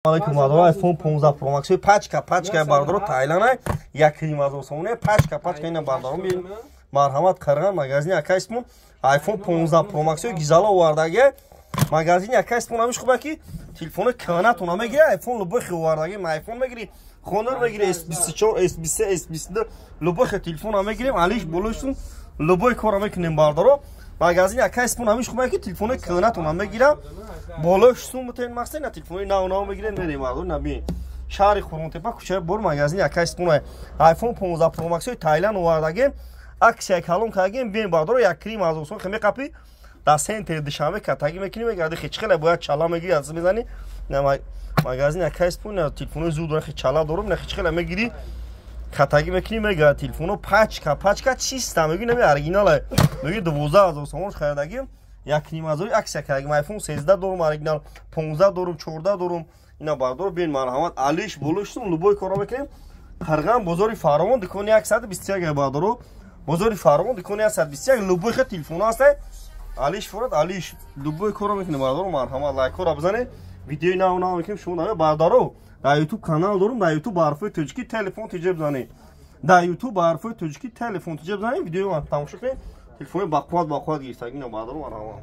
Алейкум, бародаро. iPhone 15 Pro Max пачка пачка, бародаро, Тайланд, 1,5 ҳазор сомоне, пачка пачка. Ина, бародаро, бин, марҳамат, қарған магазини акайсмон iPhone 15 Pro Max гизала овардаги. Магазини акайсмон ҳамиш хуба ки телефони кӯҳнатона мегири, iPhone любой хи овардаги. iPhone мегири, Honor мегири, S24, S23, S22, любой хи телефона мегирем, алиш болоишун любой кора мекунем, бародаро. Магазини акайсмон ҳамиш хуба ки телефони кӯҳнатона мегирам, болош сум бутен, мақсад на телефони нав нав мегирем, мерем, мардум. Наби шаҳри Хурмонтепа, кӯчаи бор, магазини акайсмон iPhone 15 Pro Max Тайланд овардагем, аксия калон кардагем. Бин, бардоро, 1,5 ҳазор сом хе меқапӣ, дар центри Душанбе катагӣ мекунӣ, мегарди, хе чӣ хеле бояд чала мегири, аз мезанӣ. Магазин акайспун телефонои зуд дора, хе чала дорум, на хе чӣ хеле мегири, катагӣ мекунӣ, мегард, телефоно пачка пачка чиста, мегӯи нами оригинале, мегӯи 12 000 сомон харидагим, 1,5 ҳазори аксия кардагим. iPhone 13 дорум, оригинал 15 дорум, 14 дорум. Ина, бардоро, бин, марҳамат, алиш болоштум любой коро мекунем. Қарған, бозори Фаровон, дукони 121, бардоро, бозори Фаровон, дукони 121, любой хе телефон ҳаста, алиш форад, алиш любой коро мекунем, бардоро. Марҳамат, лайкҳоро бизанед, видеои нав нав мекунем. Шумо даме, бардоро, дар Ютуб канал дорум, дар Ютуб ба ҳарфои тоҷикӣ телефон тиҷа бизанед, дар Ютуб ба ҳарфои тоҷикӣ телефон тиҷа бизанед, видеои ман тамошо кунед. Телефони бақувват бақувват гирифтагӣ, бардоро, марҳамат.